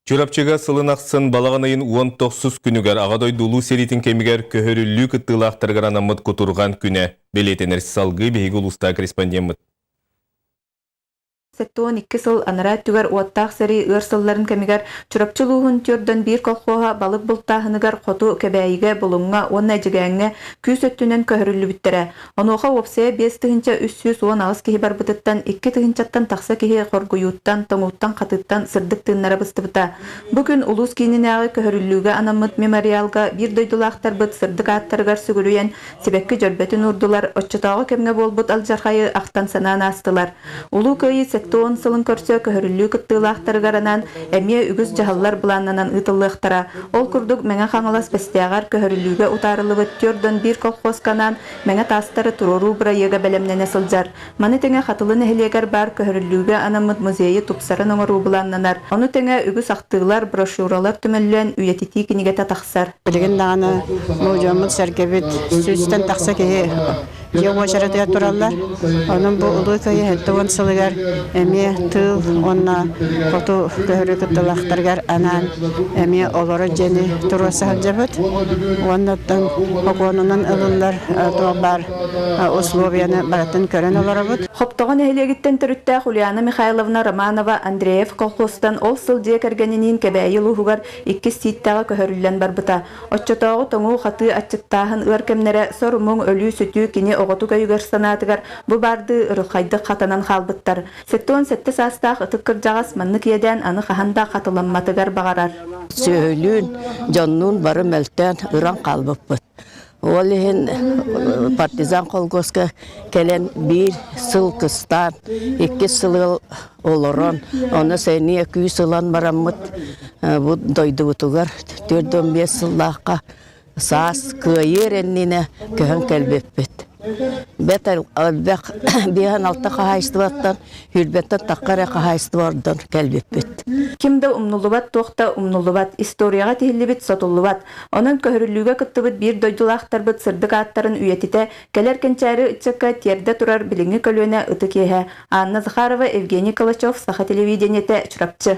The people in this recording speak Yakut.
Чурапчыга сылын ахсын балаҕан ыйын уон тохсус күнүгэр Аҕа дойду Улуу сэриитин кэмигэр көһөрүллүү кыттыылаахтарыгар анаммыт кутурҕан күнэ бэлиэтэнэр. Салгыы биһиги улуустаах корреспондеммыт. 72 сыл анараа өттүгэр уоттаах сэрии ыар сылларын кэмигэр Чурапчы улууһун 41 колхоһа балык бултааһыныгар Хоту Кэбээйигэ, Булуҥҥа уонна Эдьигээҥҥэ күүс өттүнэн көһөрүллүбүттэрэ. Онуоха уопсайа 5318 киһи барбытыттан 2 тыһыынчаттан тахса киһи хоргуйууттан, тоҥууттан-хатыыттан сырдык тыыннара быстыбыта. Бу күн улуус киининээҕи көһөрүллүүгэ анаммыт мемориалга биир дойдулаахтарбыт сырдык ааттарыгар сүгүрүйэн сибэкки дьөрбөтүн уурдулар, оччотооҕу кэмҥэ буолбут алдьархайы ахтан-санаан аастылар. Улуу Кыайыы 70 сылын көрсө көһөрүллүү кыттыылаахтарыгар анаан эмиэ үгүс дьаһаллар былааннанан ыытыллыахтара. Ол курдук Мэҥэ Хаҥалас Бэстээҕэр көһөрүллүүгэ утаарыллыбыт 41 колхозка анаан Мэҥэ таастары туруоруу бырайыага бэлэмнэнэ сылдьар. Маны тэҥэ Хатылы нэһилиэгэр баар көһөрүллүүгэ анаммыт музейы тупсаран оҥоруу былааннанар. Ону тэҥэ үгүс ахтыылар, брошюралар түмүллэн үйэтитии кинигэтэ тахсар. Билигин даҕаны бу дьоммут-сэргэбит сүүстэн тахса киһи дьиэ уочаратыгар тураллар. Онон бу Улуу Кыайыы 70 сылыгар эмиэ тыыл уонна хоту көһөрүү кыттыылаахтарыгар анаан эмиэ олорор дьиэни туруорса сылдьабыт. Уонна оттон сокуонунан ылыллар туох баар условияны барытын көрөн олоробут. Хоптоҕо нэһилиэгиттэн төрүттээх Ульяна Михайловна Романова Андреев колхозтан ол сыл дьиэ кэргэниниин Кэбээйи улууһугар иккис Сииттэҕэ көһөрүллэн барбыта. Оччотооҕу тоҥуу-хатыы аччыктааһын ыар кэмнэрэ сор-муҥ, өлүү-сүтүү кини оҕотук өйүгэр-санаатыгар бу баардыы ырылхайдык хатанан хаалбыттар. 77 саастаах ытык кырдьаҕас маннык иэдээн аны хаһан да хатыламматыгар баҕарар. Сүөһүлүүн, дьоннуун бары мөлтөөн ыран хаалбыппыт. Ол иһин партизан холкуоска кэлэн биир сыл кыстаан, иккис сылы олорон, ону сэниэ күүс ылан бараммыт бу дойдубутугар 45 сыллаахха саас кыайыы эрэннинэ көһөн кэлбиппит. Бэт элбэх биэһэн алта хаһаайыстыбаттан Хүрбэттэн тахха эрэ хаһаайыстыба ордон кэлбиппит. Ким да умнуллубат, туох да умнуллубат, историяҕа тиһиллибит сотуллубат. Онон көһөрүллүүгэ кыттыбыт биир дойдулаахтарбыт сырдык ааттарын үйэтитэ, кэлэр кэнчээри ыччакка тиэрдэ турар билиҥҥи көлүөнэ ытык иэһэ. Анна Захарова, Евгений Калачев, Саха телевидениетэ, Чурапчы.